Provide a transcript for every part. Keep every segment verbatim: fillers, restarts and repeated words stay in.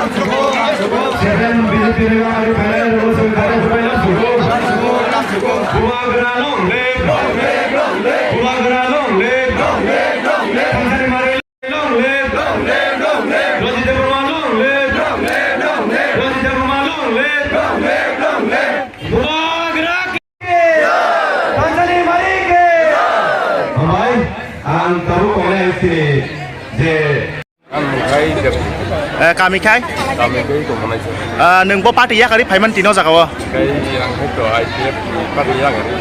Seven B J P ni wngkha, Bubagra long live, Bubagra long live, Thansani Mari long live, Rajit Debbarma long live, Rajit Debbarma long live, Bubagra ki jai, Thansani Mari ki jai. Hambai, ang tabuk tongnai sini je Ang khai jab. Eh, kami khai? Kami khai tongmani sir. Eh, nwng bo party yakarwi phaiman tino jaga o? Khai ang khai to I P F ni party yakarwi.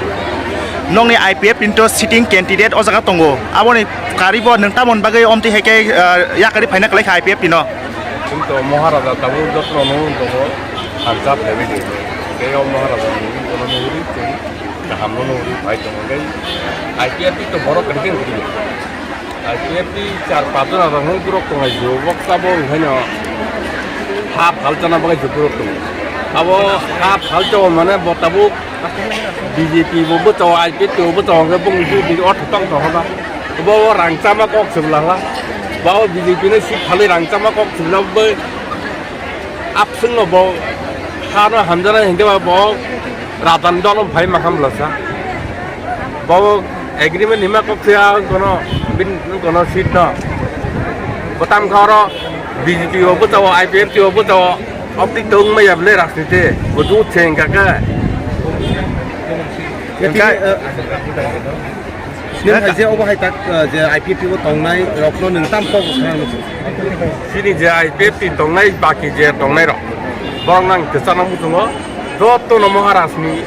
Nokni I P F ni to sitting candidate o jaga tongo. Aboni kari bo nwng tamoni bagwi omtwi hai khe, eh, yakarwi phaina kwlai kha I P F ni no? Nwng to Maharaja tabuk jotno no tongo. Hamsa phaibai de. Tei o Maharaja ni kono no uri tei kaham no no uri phai tongo. Khai I P F ni to borok kwrwi khe uri. I P F ni char pach jona rok hwn borok tongnai jio, bo tabuk wngkhaino hap halchana bagwi jio borok tongo. Abo hap halchao mane bo tabuk B J P bo bwchao, I P F T bo bwchao hwnkhe bongni twi twi o thwpang tongkha ba. Bo rang chama kok se bwlakha. Bo B J P no seat phalwi rang chama kok se bwlak bai. Abswngno bo hano hamjaknai hinkhe ba bo rajan dolo phai makham lasa. Bo agreement hima kok phiya kono bin kono seat no. Bo tamkha oro B J P o bwchao, I P F T o bwchao, opti tong maya bwle rajniti. Bo dut se hinkha khe. Hinkha. Nwng hai je obo hai tak, eh, je I P F T o tongnai rokno nwng tam kok sana muchung? Chini je I P F T tongnai, baki je tongnai rok, borok nang kwchana muchungo, joto no Maharaj ni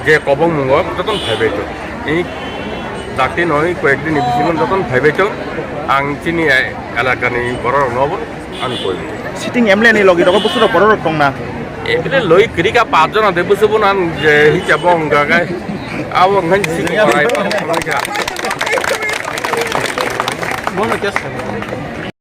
je kobong mungo joto no phaibai to. I dakti noi koyek din ni bisingo joto no phaibai to. Ang chini, eh, elaka ni borok rok no bo Ani koi. Sitting M L A ni logi rogo busu rok borok rok tongna. M L A loi kwrwi kha pach jona de busu bo nan je hicha bo wngkha khe. Abo wngkha ni sitting korai pa wngkha. Bono kya sa?